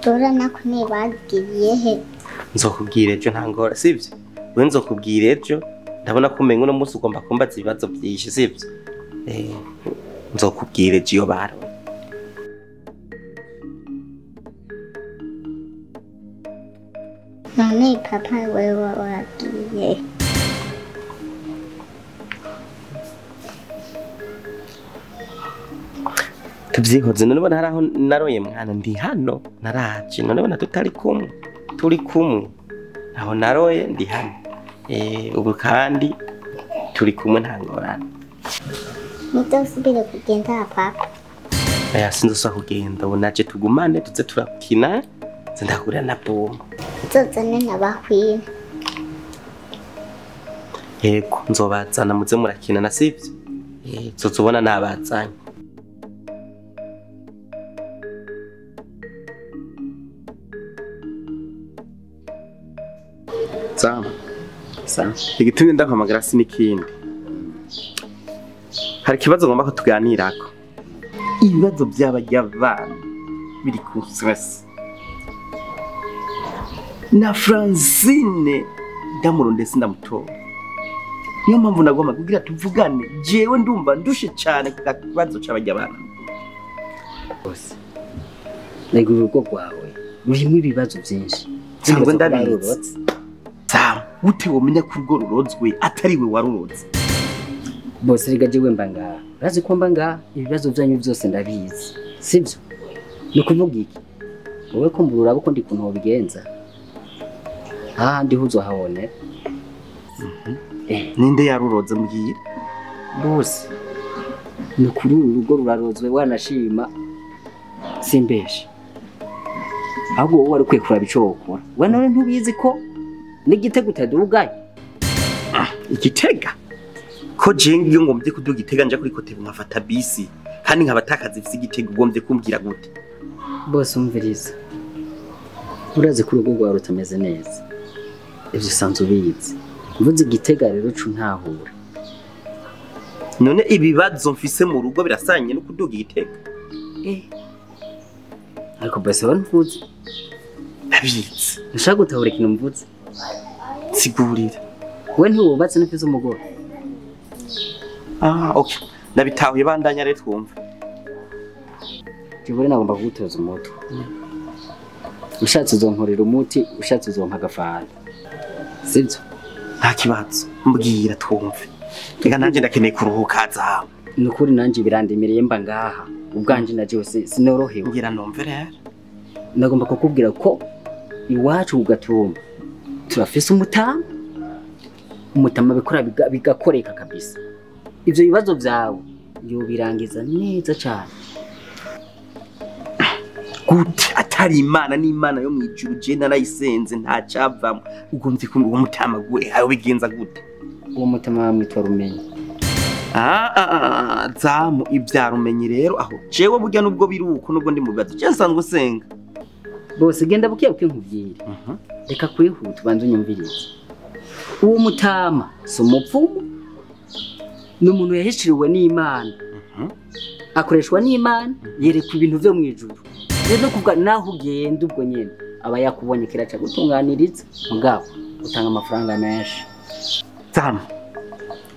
Dora nako ntibagiriye he? Nzokubwira ejo nta ngora, sivyo? Wewe nzokubwira ejo, ndabona ko umenga uno munsi ugomba kumbaza ibibazo byinshi, sivyo? Nzokubwira ejo iyo baro. None papa wewe wagiye? Tuvyihoze none ubona haraho naroye mwana ndi hano naraje none ubona tutari kumwe turi kumwe aho naroye ndi hano ubu kandi turi kumwe nta ngorane. Nitosubire kugenda papa? Oya sinzosubira kugenda ubu naje tugumane tuze turakina nze ndahurira na Bomo. Nzozane na Bahwina. Yego nzobazana muze murakina na sivyo? Nzozubona nabazanye. Sawa. Sawa. Igitumye ndahamagara si nikindi. Hari kibazo ngomba ko tuganirako. Ibibazo by'abajyabana biri ku stress. Na Francine ndamurondese sindamutora. Niyo mpamvu nagomba kugira tuvugane. Jewe ndumva ndushe cyane ku kibazo cy'abajyabana. Bose. Nego urugo rwawe rurimo ibibazo byinshi. Cyangwa ndabizi. Gute womenya ko urwo rurozwe atari we waruroze? Bose rega jewe mba ngaha. Urazi ko mba ngaha ibibazo byanyu byose ndabizi. Sivyo? Ni kuvuga iki? Wowe kumbura uraba uko ndi kuntu wobigenza. Ahandi uzohabone. Ninde yaruroze mbwira? Bose. Ni kuri uru rugo rurarozwe wanashima simbeshe. Ahubwo wowe wari ukwiye kuraba ico wokora. We none ntubizi ko n'igitego utadugaye? Igitega? Ko jengi iyo ngombye kuduga igitega nja kuri kote nkafata bisi kandi nkabatakaza ifise igitega ugombye kumbwira gute? Bose umviriza. Urazi ko urugo rwawe rutameze neza. Ivyo usanzwe ubizi. Mvuze igitega rero cu ntahura. None ibibazo mfise mu rugo birasanye no kuduga igitega? Ariko bose banvuze. Ndabizi. Nshaka gutahura ikintu mvuze. Sigurira. We ntiwubatse n'ufise umugore. Okay. Ndabitahuye bandanya rero twumva. Jibure nagomba kugutoza umutwe. Ushatse uzonkorera umuti, ushatse uzompa agafanta. Sivyo? Nta kibazo. Mbwira twumve. Reka nanje ndakeneye kuruhuka zawe. Nukuri nanje birandemereye mba ngaha. Ubwanje na jewe sinorohewe. Mbwira numve rero. Nagomba kukubwira ko iwacu ugatumba turafise umutama. Umutama bikora bigakoreka kabisa. Ivyo bibazo vyawe yobirangiza neza cyane. Gute atari Imana n'Imana yo mwijuru je narayisenze nta cavamo. Ugomvye ko uwo mutama gwe ayo bigenza gute? Uwo mutama mwitwa Rumenyi. Zamu ibya Rumenyi rero aho jewe burya nubwo biruko nubwo ndi mu bibazo je nsanzwe senga. Bose genda bukiye buke nkubwire. Reka kwihuta ubanze unyumvirize. Uwo mutama si umupfumu, ni umuntu yahishiriwe n'Imana. Akoreshwa n'Imana, yerekwa ibintu vyo mwijuru. Rero kuvuga naho ugenda ubwo nyene aba yakubonye kiraca gutunganiriza mugabo utanga amafaranga menshi. Zamu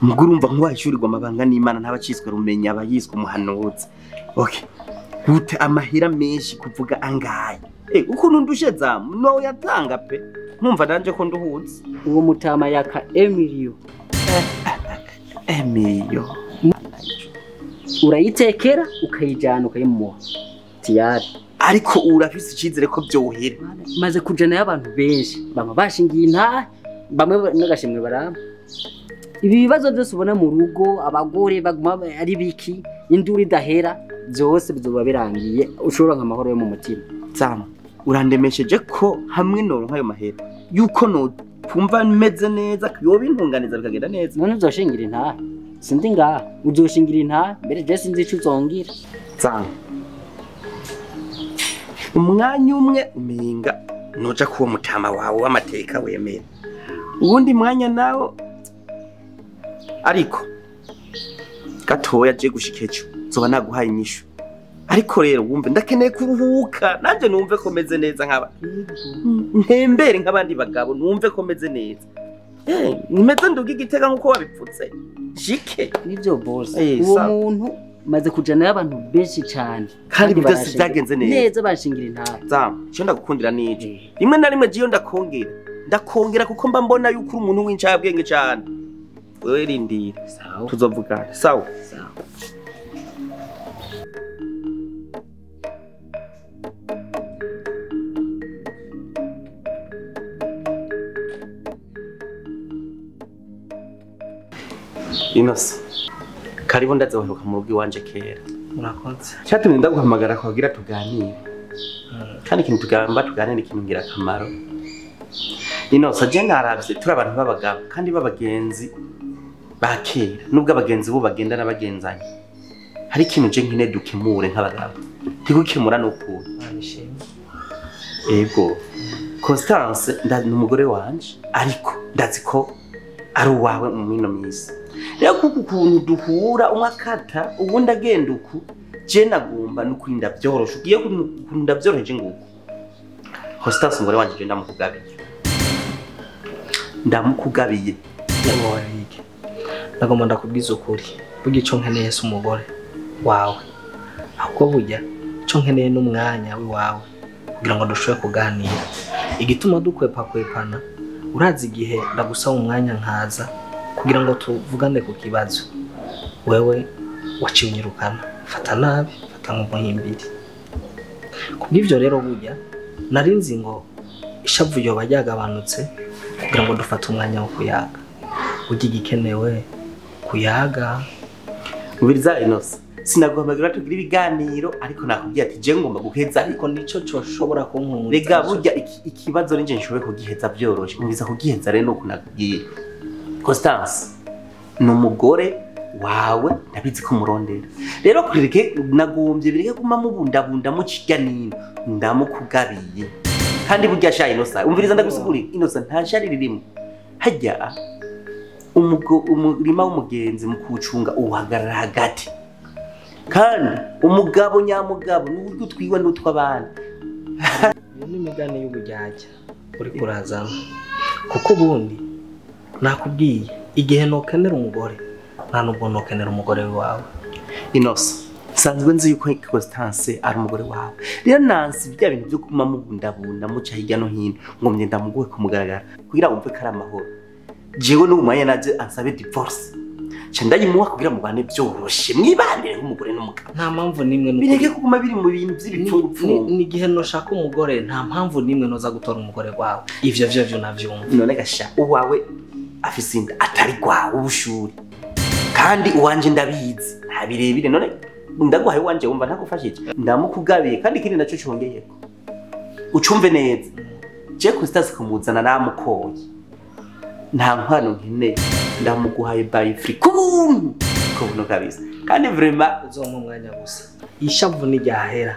mugurumva nkuwahishurirwa amabanga n'Imana ntabaciswe Rumenyi aba yiswe umuhanuzi. Okay. Gute amahera menshi kuvuga angaye? Ukuntu ndushe Zamu no yatanga pe. Nkumva nanje ko nduhutse. Uwo mutama yaka Emilio. Emilio. Urayitekera ukayijana ukayimuha. Tiyari. Ariko urafise icizere ko byohera. Maze kujana y'abantu benshi bama bashingiye intahe, bamwe n'agashimwe baramba. Ibi bibazo byose ubona mu rugo, abagore baguma ari biki, induru idahera, byose bizoba birangiye ushobora nka amahoro yo mu mutima. Zamu, urandemesheje ko hamwe noronka ayo mahera yuko no kumva meze neza yoba intunganiza bikagenda neza. None uzoshingira intahe? Sindi ngaha, uzoshingira intahe mbere je sinzi ico uzongira. Zamu, umwanya umwe umenga noja kuwo mutama wawe w'amateka wemera, uwundi mwanya nawo ariko gatoya je gushika ejo nzoba naguhaye inyishu. Ariko rero wumve ndakeneye kuruhuka nanje numve ko meze neza nkaba ntembere nk'abandi bagabo, numve ko meze neza. Nimeze nduga igitega nkuko wabipfutse shike. Nivyo boss, uwo muntu maze kujana y'abantu benshi cyane kandi byose byagenze neza neza, bashingira intahe. Zamu, cyo ndagukundira nije rimwe na rimwe jiyo ndakongera kuko mba mbona yuko uri umuntu w'incabwenge cyane. Wewe rindira sawa, tuzovugana. Sawa sawa. Inosa, karibu ndazoheruka mu rugo iwanje kera. Murakoze. Cyatumye ndaguhamagara kugira tuganire. Kandi ikintu tugamba tuganire ikintu ngira akamaro. Inosa, je naravye turi abantu b'abagabo kandi b'abagenzi ba kera, nubwo abagenzi bo bagenda n'abagenzanye. Hari ikintu je nkine dukemure nk'abagabo. Ntigukemura n'ukuntu. Ego. Constance ni umugore wanje, ariko ndazi ko ari uwawe mu mino myiza. Rero kuko ukuntu duhura umwe akata uwundi agenda uku, je nagomba n'ukurinda byoroshe. Ugiye kurinda byoroheje nguko. Constance umugore wanje je ndamukugabiye. Ndamukugabiye. Nyamwarike. Ndagomba ndakubwiza ukuri. Burya ico nkeneye si umugore wawe. Ahubwo burya ico nkeneye n'umwanya wawe kugira ngo dushobore kuganira. Igituma dukwepa kwepana, urazi igihe ndagusaba umwanya nkaza kugira ngo tuvugane ku kibazo. Wewe waciye unyirukana, fata nabi, fata nk'umuhimbiri. Kubw'ivyo rero burya narinzi ngo ishavu yoba ryagabanutse kugira ngo dufate umwanya wo kuyaga. Burya igikenewe kuyaga. Ubiriza Inosa, sinaguhamagara tugira ibiganiro ariko nakubwiye ati je ngomba guheza, ariko nico coshobora kunkumuriza. Rega burya ikibazo ninje nshoboye kugiheza byoroshe. Umviza kugiheza rero nuko nakubwiye. Constance ni umugore wawe, ndabizi ko murondera. Rero kurireke nagombye bireke kuma mubundabunda mu kiganiro, ndamukugabiye. Kandi burya sha Inosa, umviriza ndagusigurira. Inosa nta shari ririmo. Hajya umurima w'umugenzi mu kuwucunga uhagarara hagati. Kandi umugabo nyamugabo n'uburyo utwiwe n'utw'abana. Iyo ni imigani y'ubujyajya uri kurazana. Kuko ubundi nakubwiye igihe nokenera umugore nta nubwo nokenera umugore wawe. Inosa, nsanzwe nzi yuko Constance ari umugore wawe. Rero nansi bya bintu byo kuma mubundabunda muca hirya no hino ngo mgenda muguhe kumugaragara kugira wumve ko ari amahoro. Jewe n'ubu mwanya naje ansabe divorce. Nca ndayimuha kugira mubane byoroshe mwibanire nk'umugore n'umugabo. Nta mpamvu nimwe nuko bireke kuguma biri mu bintu by'ibipfungupfungu. Ni igihe noshaka umugore nta mpamvu nimwe noza gutora umugore wawe. Ivyo vyo vyo navyumva. None gasha uwawe afise inda atari gwawe ubushuri. Kandi uwanje ndabizi nta birebire, none ndaguhaye uwanje wumva ntagufashije. Ndamukugabiye kandi ikindi naco congeyeko. Ucumve neza. Je Constance kumuzana namukoye. Nta nkwano nkeneye, ndamuguhaye by free kubuntu kubuntu kabisa. Kandi vraiment uzompa umwanya gusa. Ishavu n'iryahera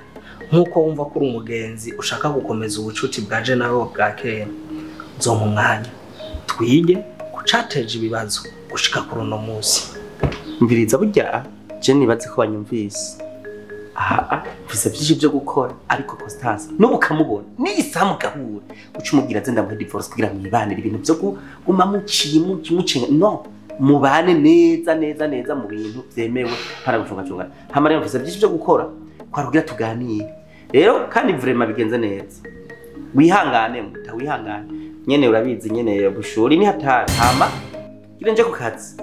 nkuko wumva ko uri umugenzi ushaka gukomeza ubucuti bwaje nawe bwa kera. Uzompa umwanya twige kucateje ibibazo gushika kuri uno munsi. Mviriza burya je nibaze ko banyumvise. Aha mfise byinshi byo gukora, ariko Constance nubu kamubona nisamu gahura uca umubwira ze ndamuhe divorce kugira mwibanire ibintu byo kuguma muciye mucenga no mubane neza neza neza mu bintu byemewe para gucunga. Hama rero mfise byinshi byo gukora kwarugira tuganire. Rero kandi vraiment bigenze neza. Wihangane muta wihangane. Nyene urabizi nyene bushuri ni hatari. Hama kire nje ku kazi.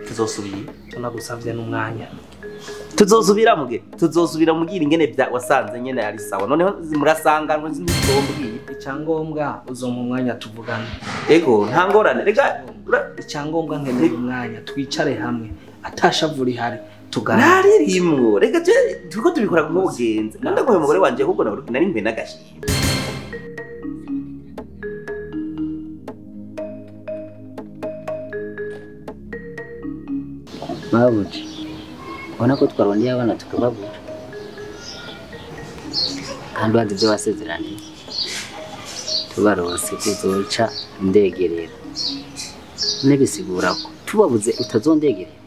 Tuzosubira. Tunagusavye n'umwanya. Tuzosubira muge, tuzosubira mugira ingene bya wasanze nyene ari sawa. Noneho murasanganwe ntizombwiye. Icyangombwa uzompa umwanya tuvugane. Ego, nta ngorane. Rega icyangombwa nkeneye umwanya twicare hamwe atashavu rihari tuganire. Naririmwo. Rega je turiko tubikora nk'ubugenzi. Ndaguhe umugore wanje ahubwo nari nkwe n'agashimwe. Babuji ubona ko twarondeye abana tukababura kandi bazi ibyo basezeraniye tubarose kuzoca ndegerera n'ibisigura ko tubabuze utazondegerera.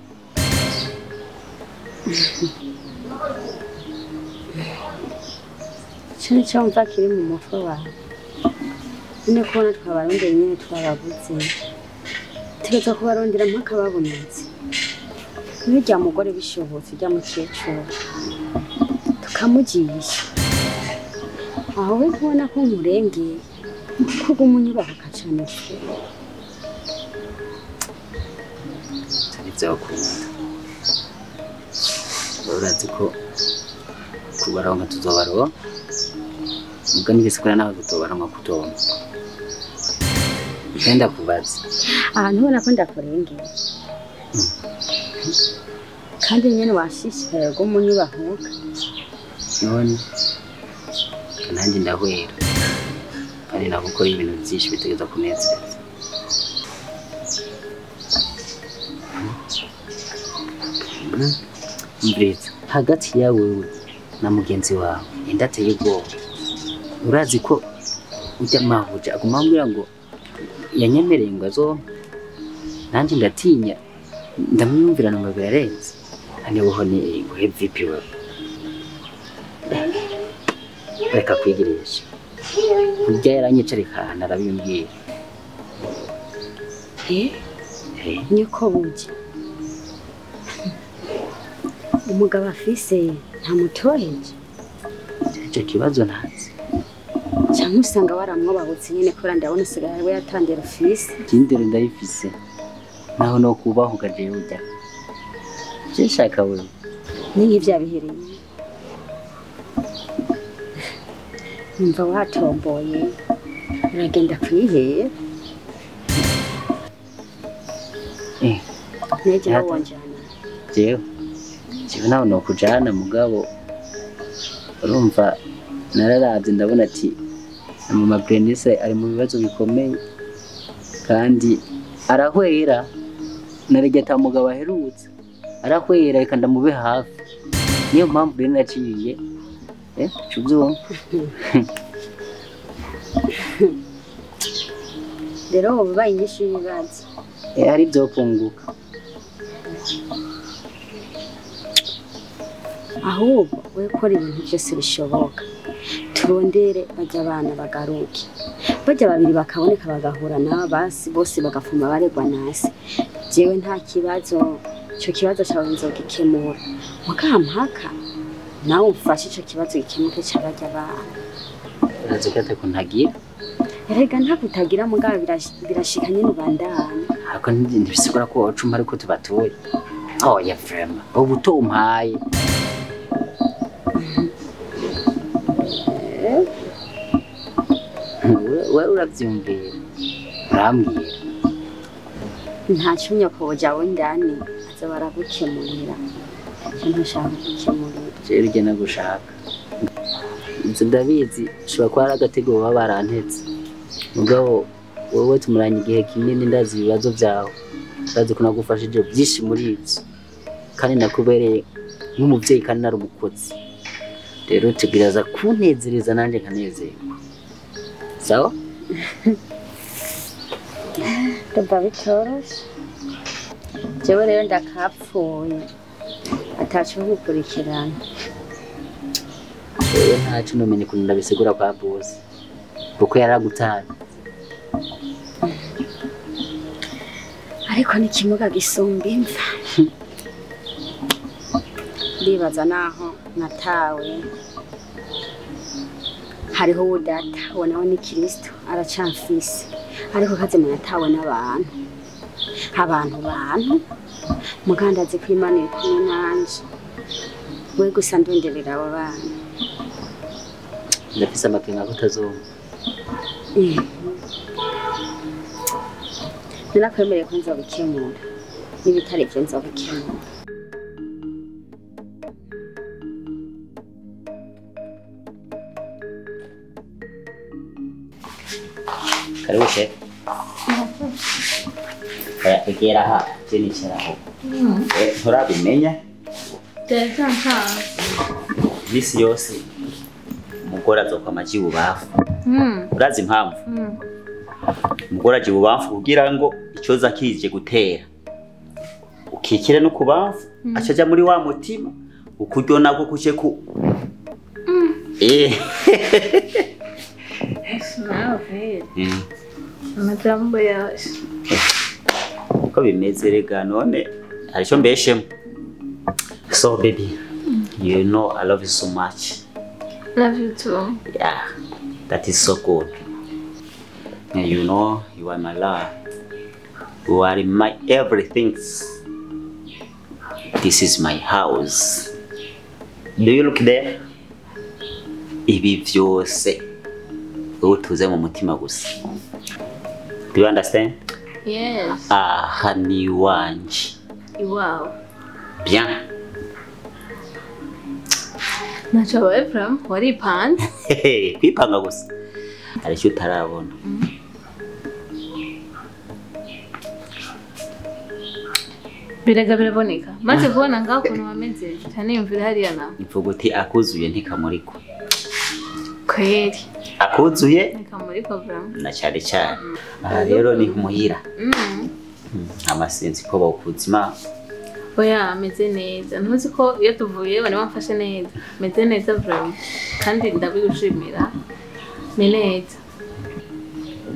Ikintu cyumva kiri mu mutwe wawe nyine kubona twabarondeye nyine twababuze tugerageza kubarondera mpaka babonetse. Nujya mugore bishobotse ujya mukecuru tukamugisha aho we kubona ko nkurengeye kuko umunyubaka cyane turizakunda urazi ko kubaronka tuzobaronka ubwo nibisikora nawe kutobaronka kutonka genda kubaza ahantu ubona ko ndakurengeye kandi nyene washishikaye rwo munyubahuka none nanjye ndahwera kandi nagukora ibintu byinshi bitegeza kunezeza. Mbreza hagati yawe na mugenzi wawe indateye ubwoba. Urazi ko ujya mahuja aguma ambwira ngo yanyemereye ngo azo nanjye ndatinya ndamwumvira ngo birarenze ani woho ni guhe VP we reka kwigirisha kurya yaranyicarika narabimbwira. Niko buje umugabo afise ntamutoheje icyo kibazo ntazi cyangwa usanga waramwobabutse nyine kubera ndabona usigaye we yatandera ufise ikindere ndayifise naho no kubahuka jewe ujya nshaka wewe ni nk'ivyabihereye numva watomboye uragenda kwihera neje wonjana jewe naho no kujana mugabo urumva nararavye ndabona ati mama Bernice ari mu bibazo bikomeye kandi arahwera naregeta mugabo aherutse arahwera reka ndamube hafi niyo mpamvu rero naciye cubyumva rero ubaye inyishu y'ibibazo hari ibyo kunguka ahubwo we kora ibintu byose bishoboka turondere bajya abana bagaruke bajya babiri bakaboneka bagahura nabo basi bose bagafuma baregwa nasi jewe nta kibazo icyo kibazo cyawe nzogikemura mukampaka nawe umfashe icyo kibazo gikemuke cy'abajya abana. Urazi ko atako ntagira erega ntakutagira mugabo birashika nyine ubandana ariko ntibisigura ko wacuma ariko tubatuye oya vrema ubu umpaye we urabyumvira urambwira nta cyumya ko windani aza baragukemurira icyo ntushaka gukemurira rero ujya nagushaka ibyo ndabizi ushobora kuba ari agatego baba barantetse mugabo wowe tumuranye igihe kinini ndazi ibibazo byawe ndazi ko nagufashije byinshi muri ibyo kandi nakubereye nk'umubyeyi kandi nari umukozi rero tugerageza kunezereza nanjye nkanezerwa sawa. Ndumva bitoroshe jewe rero ndakapfuye ataco gukurikirana jewe ntaco nomenye ukuntu ndabisigura kwa bosi kuko yaragutaye ariko n'ikimuga gisumba imva ndibaza naho natawe hariho uwo data uwo nawe ni Kristo aracamfise ariko kaze munatawe n'abantu abantu bantu mugandazi ko Imana iri kumwe nanje. We gusa ndonderera abo bana. Ndafise amakenga ko utazumva. Narakwemereye ko nzobikemura. N'ibitari ivyo nzobikemura. Karibu chef. Oya, egera aha, je nicara aho. Nturabimenya? Imisi yose umugore azokwama aja ibubafu. Urazi impamvu? Umugore aja ibubafu kugira ngo icoza kije gutera ukikire no kubafu, aca aja muri wa mutima ukuryo nako kuce ku Amajambo yawe uko bimeze rega none hari icyo mbeshemo. So baby, you know I love you so much. Love you too. Yeah, that is so good. And you know you are my love. You are my everything. This is my house. Do you look there? Ibi vyose utuze mu mutima gusa. Do you understand? Yes. Aha ni wanje. Iwawe. Bien. Ntacyo Ephraim waripanze. Kwipanga gusa. Hari icyo utarabona. Birega biraboneka. Maze kubona ngaho ukuntu bameze cyane yumvira hariya nawe. Mvuga uti akuzuye ntikamurikwa. Kweri. Akuzuye ntikamurikwa vraiment. Na cyane cyane. Aha rero ni muhira. Amasinzi ko bawukuzima. Oya ameze neza. Ntuzi ko iyo tuvuye bari bamfashe neza. Meze neza vraiment. Kandi ndabigushimira. Ni neza.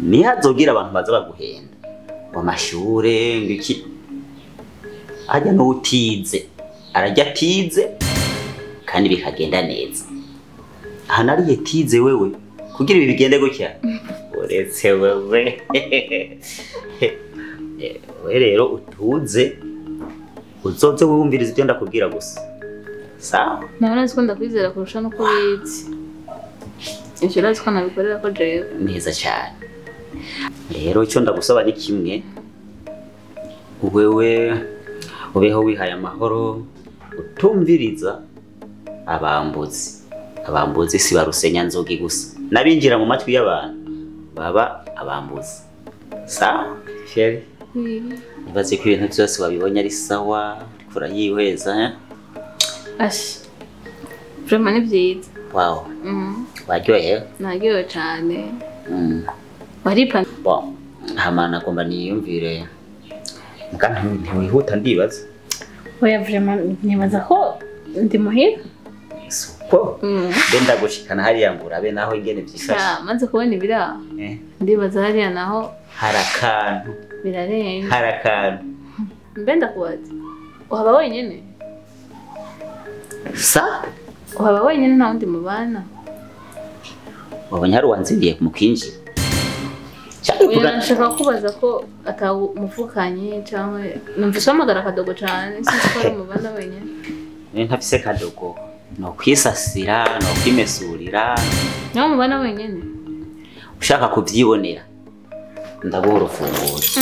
Nihazogira abantu baza baguhenda. Ngo amashure ngiki ajya n'utize arajya atize kandi bikagenda neza. Aha nariye tize wewe kugira ibi bigende gutya uretse wewe. We rero utuze uzoze wumviriza ibyo ndakubwira gusa. Sawa? Nabona ko ndakwizera kurusha nuko bizi. Ivyo urazi ko nabikorera ko jewe. Neza cyane. Rero icyo ndagusaba ni kimwe, wewe ubeho wihaye amahoro, utumviriza abambuzi. Abambuzi si barusenya nzogi gusa, nabinjira mu matwi y'abantu baba abambuzi. Sawa chérie? Nibaze ko ibintu byose wabibonye ari sawa, uriko urayihweza eh? Ash. Vraiment ni vyiza. Wow. Waryohewe? Naryohewe cane. Waripa? Bon, hama nagomba niyumvire. Muga ntiwihuta ndibaza. Oya vraiment nibaza ko ndi muhira. Suko? Mbe ndagushikana hariya ngo urabe naho ingene vyifashe. Maze kubona ibiraha. Ndibaza hariya naho hari akantu. Birarenga. Hari akantu. Mbe ndakubaza. Uhaba wenyene? Sa? Uhaba wenyene nta wundi mubana? Wabonye hari uwanzindiye mu kwinjira? Oya nshaka kubaza ko atawumuvukanye cyangwa numvise uhamagara akadogo cyane sinzi ko ari umubana wenyine. Ni ntafise kadogo no kwisasira no kwimesurira. Niwe mubana wenyine? Ushaka kuvyibonera ndaguha urufunguzo.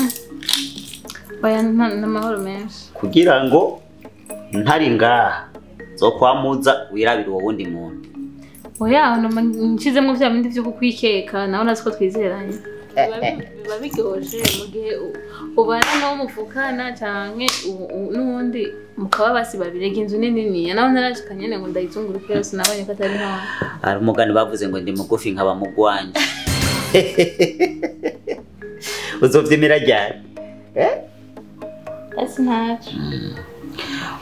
Oya n'amahoro menshi. Kugira ngo ntari ngaha zokwamuza wirabira uwo wundi muntu. Oya nshizemo vya bindi vyo kukwikeka nawe urazi ko twizeranye. Biba biryoshe mu gihe ubana n'uwo muvukana canke n'uwundi mukaba basi babiri. Inzu ni nini nawe narashika nyene ngo ndayizunguruke yose nabonye ko atari ntoya. Hari umugani bavuze ngo ndi mugufi nkaba mugwanje. Uzovyemera ryari? Ese ntaco.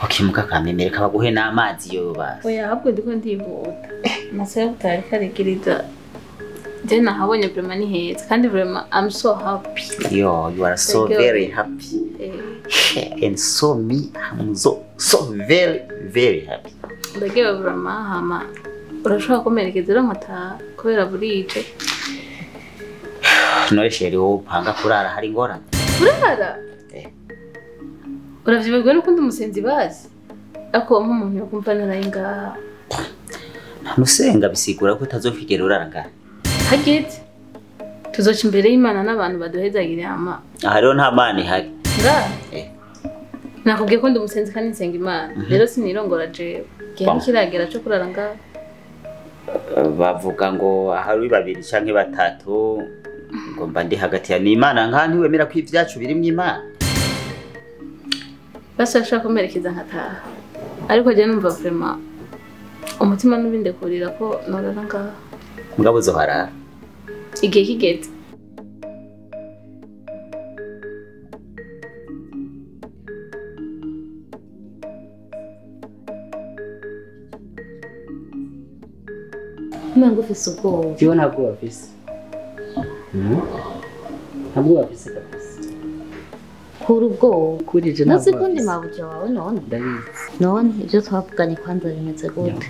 Okay, mukakamemere kabaguhe n'amazi yo basi. Oya ahubwo ndiko ndihuta. Amasaha yo gutaha ariko aregereza. Je nahabonye vraiment ni heza kandi vraiment I'm so happy. Yo, you are so very happy. And so me, I'm so very very happy. Ndagiye vraiment hama urashobora kumerekeza rero nkataha kubera burije. None chérie wowe upanga kurara hari ingorane? Kurara? Uravyibagirwa n'ukundi umusenzi bazi? Ako nk'umuntu yokumva naraye ngaha. Ntusenga bisigura ko utazokwigera urara ngaha. Hageze tuzoca imbere y'Imana n'abantu baduhezagire ama. Aha rero nta mana ihari. Ngaha? Nakubwiye ko ndi umusenzi kandi nsenga Imana. Rero sinirongora jewe. Gihe ntikiragera co kurara ngaha. Bavuga ngo ahari babiri canke batatu ngo mba ndi hagati ya n'Imana nka ntiwemera ko ivyacu biri mu Imana. Basi ashaka kumerekeza nkataha. Ariko je numva vraiment umutima n'ubinde kurira ko norara ngaha. Mugabo uzoharara. Igihe kigeze. Umengo ufise ubwoba. Jewe nta bwoba mfise. Nta bwoba mfise kabisa. Kura ubwoba. Kuri je nta Ntuzi bwoba ko ndi mfise. mabuja wawe none? Ndabizi. None ivyo twavuganye kwanza bimeze gute?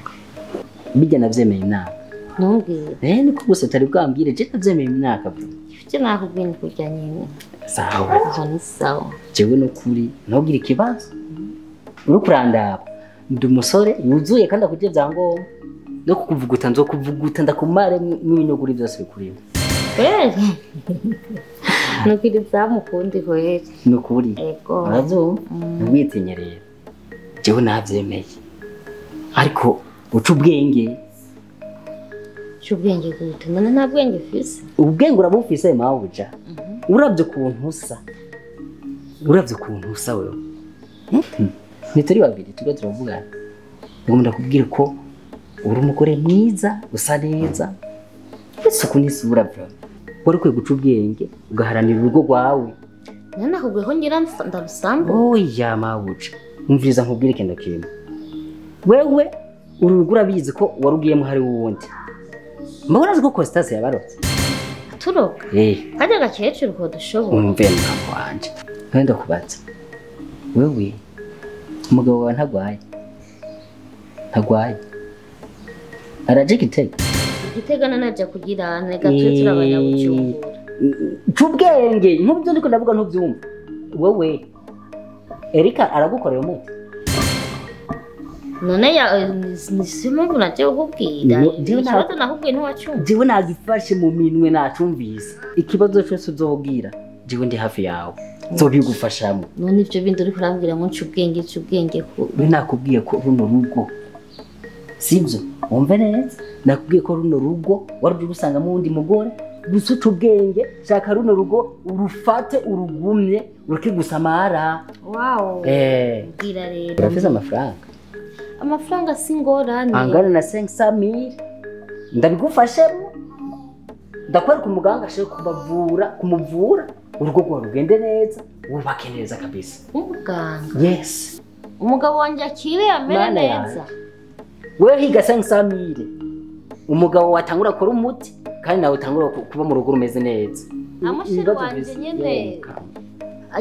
Bijya navyemeye imyaka. Ntumbwire. Niko gusa utari bwambwire je navyemeye imyaka bro. Ivyo nakubwiye ni kurya nyene. Sawa. Aho ni sawa. Jewe nukuri ntugire ikibazo. Uri kurandaba. Ndi umusore yuzuye kandi akuje vyangombwa. No kukuvuguta nzokuvuguta ndakumare n'ibinyoguri byose bikurimo. Kweli? Nukuri vyamukundi kweli. Nukuri. Ego. Uravyumva? Ntiwitinye rero. Jewe navyemeye. Ariko uca ubwenge. Uca ubwenge gute? None nta bwenge ufise? Ubwenge urabufise mabuja. Uravye ukuntu usa. Uravye ukuntu usa wewe. Ntituri babiri turiko turavugana. Ngomba ndakubwira ko uri umugore mwiza, usa neza. Isuku n'isura bro. Wari ukwiye guca ubwenge ugaharanira urugo rwawe. None nakubwiye ko ngira ndarusambu. Oya mabuja. Umviriza nkubwire ikintu kimwe. Wewe uru rugo urabizi ko warugiyemo hari wundi. Mbona urazi ko Constance yabarotse? Aturoka? Karya gakecuru ko dushobora. Umve mugabo wanje. None ndakubaza. Wewe umugabo wawe ntagwaye? Ntagwaye. Araje Gitega? Gitega nanaja kugira nega twe turabanyabujumbura. Cubwenge nk'ubyo ndiko ndavuga ntuvyumva. Wewe Erika aragukorera umuti. None ya nisimu naje kukubwira. Ikibazo nakubwiye ntiwacumva. Jewe nagifashe mu minwe nacumvise. Ikibazo cyose uzobwira jewe ndi hafi yawe. Nzobigufashamo. None ivyo bindi uri kurambwira ngo ncubwenge cubwenge ko. We nakubwiye ko runo rugo. Sivyo? Wumve neza. Nakubwiye ko runo rugo wari uje usangamo undi mugore. Gusa uca ubwenge shaka runo rugo urufate urugumye ureke gusamara. Wow. Bwira rero. Urafise amafaranga? Amafaranga si ngorane. Angana na 500,000. Ndabigufashemo. Ndakwereka umuganga ashaka kubavura, kumuvura, urugo rwawe rugende neza, wubake neza kabisa. Umuganga. Yes. Umugabo wanje akire amere neza. Wewe higa 500,000. Umugabo watangura kora umuti kandi nawe utangura kuba mu rugo rumeze neza. Amushiri wanje nyene.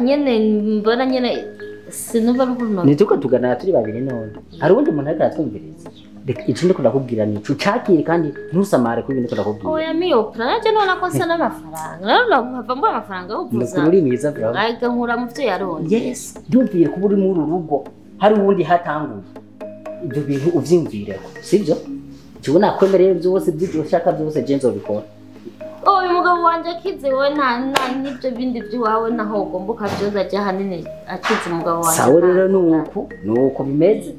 Nyene mbona nyene sinumva rukundo. Nituko tugana turi babiri none. Hari undi muntu ariko aratwumviriza. Reka ico ndiko ndakubwira ni ucakire kandi ntusamare kuri ibintu ndakubwira. Oya miyo nanje none ko nsa n'amafaranga. Rero ndahava mbura amafaranga yo kuvuza. Ndakuri mwiza bro. Ariko nkura mu vyo yaronse. Yes, ndumviye kuba uri muri rugo. Hari uwundi hatanguye. Ibyo bintu uvyimvireko, sivyo? Jewe nakwemereye byose by'ibyo ushaka byose je nzobikora. Oya umugabo wanje akize wowe nta n'ibyo bindi by'iwawe naho ugomba ukavyoza aje ahanini akize umugabo wanje. Sawa rero nuko bimeze.